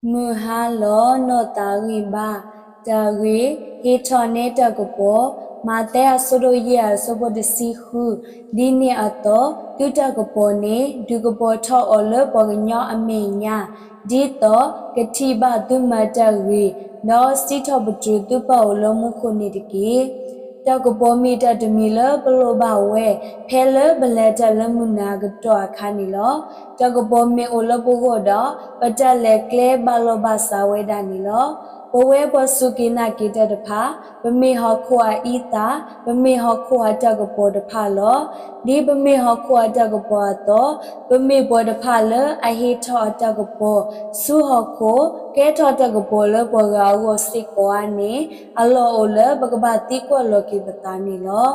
မုၢ်ဟါလီၤနီၢ်သးဂံၢ်ဘါ, တၢ်ဂ့ၢ်, ဟ့ၣ်ထီၣ်နဲတၢ်ကပီၤ, မးသဲအဆၢဒိၣ်ယဲၢ်အဆၢဖိတဆံဃု, ဒ်န့ၣ်အသိး သုတၢ်ကပီၤန့ၣ် ဒုးကပီၤထီၣ်အီၤလၢပှၤကညီအမဲာ်ညါ, ဒ်သိးကထံၣ်ဘၣ်သုမၤတၢ်ဂ့ၤ, ဒီးစံးထီၣ်ပတြၢၤသုပၢ်အိၣ်လၢမူခိၣ်န့ၣ်တက့ၢ်. တၢ်ကပီၤမ့ၢ်တၢ်တမံၤလၢပလိၣ်ဘၣ်ဝဲ ဖဲလၢပလဲၤတၢ်လၢမုၢ်နၤအကတီၢ်အခါန့ၣ်လီၤ. တၢ်ကပီၤမ့ၢ်အိၣ်လၢပဂီၢ်ဒီး ပတၢ်လဲၤကျဲဘၣ်လီၢ်ဘၣ်စးဝဲဒၣ်န့ၣ်လီၤ. ပဝဲပှၤစူၢ်က့ၤနာ်က့ၤတၢ်တဖၣ် ပမ့ၢ်ဟီၣ်ခိၣ်အအံသၣ်, ပမ့ၢ်ဟီၣ်ခိၣ်အတၢ်ကပီၤတဖၣ်လီၤ. ဒ်ပမ့ၢ်ဟီၣ်ခိၣ်အတၢ်ကပီၤအသိး, ပမ့ၢ်ပှၤတဖၣ်လၢအဟ့ၣ်ထီၣ်အတၢ်ကပီၤဆူဟီၣ်ခိၣ်, ကဲထီၣ်တၢ်ကပီၤလၢပှၤဂၤအဂီၢ်စ့ၢ်ကီးဧါန့ၣ် အလီၢ်အိၣ်လၢပကဘၣ်သံကွၢ်လီၤက့ၤပသးန့ၣ်လီၤ.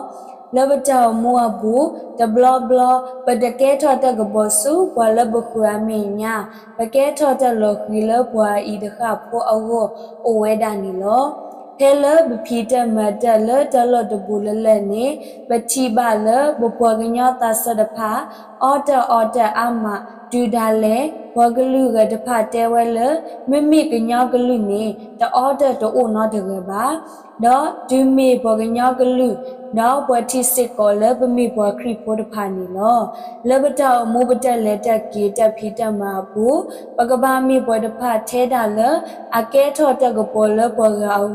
လၢပတၢ်အိၣ်မူအပူၤ တဘျီဘျီ ပတကဲထီၣ်တၢ်ကပီၤဆူပှၤလၢပဃုာ်အမဲာ်ညါ, ပကဲထီၣ်တၢ်လီၤဃံၤလၢပှၤအအံၤတဃၣ်ဖိအဂီၢ်အိၣ်ဝဲဒၣ်န့ၣ်လီၤ. ဖဲလၢပဖံးတၢ်မၤတၢ်လၢတၢ်လီၢ်တပူၤလၢ်လၢ်န့ၣ် ပထံၣ်ဘၣ်လၢပပှၤကညီသးစၢ်တဖၣ် အီတၢ်အီတၢ်အါမး တုၤဒၣ်လဲာ် ပှၤကလုာ်ဂၤတဖၣ်တဲဝဲလၢ မ့မ့ၢ်ကညီကလုာ်န့ၣ် တအီတၢ်တအိၣ်နီတဂၤဘၣ်. ဒီးတုၤမ့ၢ်ပှၤကညီကလုာ် ဒီးပှၤထံၣ်စ့ၢ်ကီးလၢပမ့ၢ်ပှၤခရံာ်ဖိတဖၣ်န့ၣ်လီၤ. လၢပတၢ်အိၣ်မူပတၢ်လဲၤတၢ်က့ၤတၢ်ဖံးတၢ်မၤအပူၤ ပကဘၣ်မ့ၢ်ပှၤတဖၣ်ထဲဒၣ်လၢ အကဲထီၣ်တၢ်ကပီၤလၢပှၤဂၤအ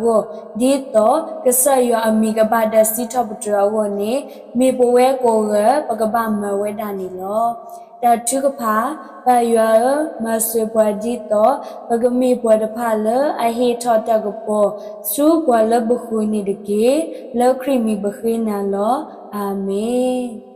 ဂီၢ် ဒ်သိးကစၢ်ယွၤအမံၤကဘၣ်တၢ်စံးထီၣ်ပတြၢၤအဂီၢ်န့ၣ် မ့ၢ်ပဝဲကိးဂၤ ပကဘၣ်မၤဝဲဒၣ်န့ၣ်လီၤ. တၢ်ထုကဖၣ်, ပၢ်ယွၤဧၢ, မၤစၢၤပှၤဒ်သိး ပကမ့ၢ်ပှၤတဖၣ်လၢအဟ့ၣ်ထီၣ်တၢ်ကပီၤ ဆူပှၤလၢပဃုာ်န့ၣ်တက့ၢ်. လၢခရံာ်မံၤပဃ့နၤလီၤ. အၤမ့ၣ်.